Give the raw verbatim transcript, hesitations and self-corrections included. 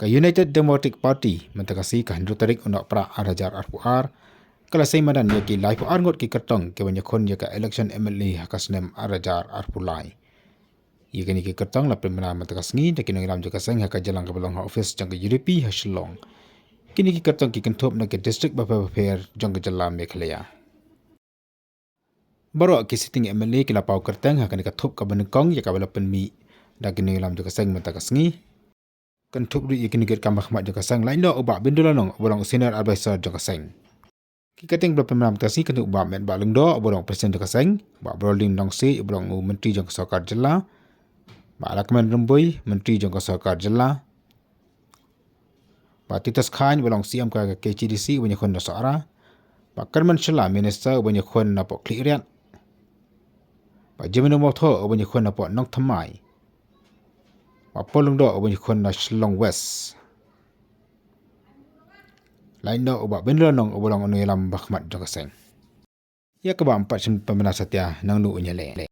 Ka United Democratic Party mynta ka sngi ka hynriew tarik u Nohprah ar hajar arphew ar ka la seng madan ïa ki laiphew ar ngut ki kyrtong kiban ïakhun ïa ka election M L A ha ka snem ar hajar arphew lai. Ïa kine ki kyrtong la pynbna mynta ka sngi da ki nongïalam jong ka seng ha ka jingïalang kaba long ha ophis jong ka U D P ha Shillong. Kine ki kyrtong ki kynthup na ki district bapher bapher jong ka jylla Meghalaya. Baroh ki sitting M L A ki la paw kyrteng ha kane ka thup kaba nyngkong ïa kaba la pynmih da ki nongïalam jong ka seng mynta ka sngi. Kynthup ruh ïa ki nongtrei kam ba khmat jong ka seng, laitluid u Bah Bindula Nong uba long u senior advisor jong ka seng. Ki kyrteng ba la pynmih mynta ka sngi kynthup u Bah Metbah Lyngdoh uba long president jong ka seng, Bah Brolding Nongsiej uba long u myntri jong ka sorkar jylla, Bah Lahkmen Rymbui, myntri jong ka sorkar jylla, Bah Titus Chyne uba long C M ka K H A D C uba ïakhun na Sohra, Bah Kyrmen Shylla, minister uba ïakhun na Poklirat, Bah Jemino Mawthoh uba ïakhun na Nongthymmai, Bah Paul Lyngdoh uba ïakhun na Shillong West, laitluid u Bah Bindula Nong uba long u nongïalam ba khmat jong ka seng. Ïa kaba ym pat shym pynbna satia nangno un ïaleh.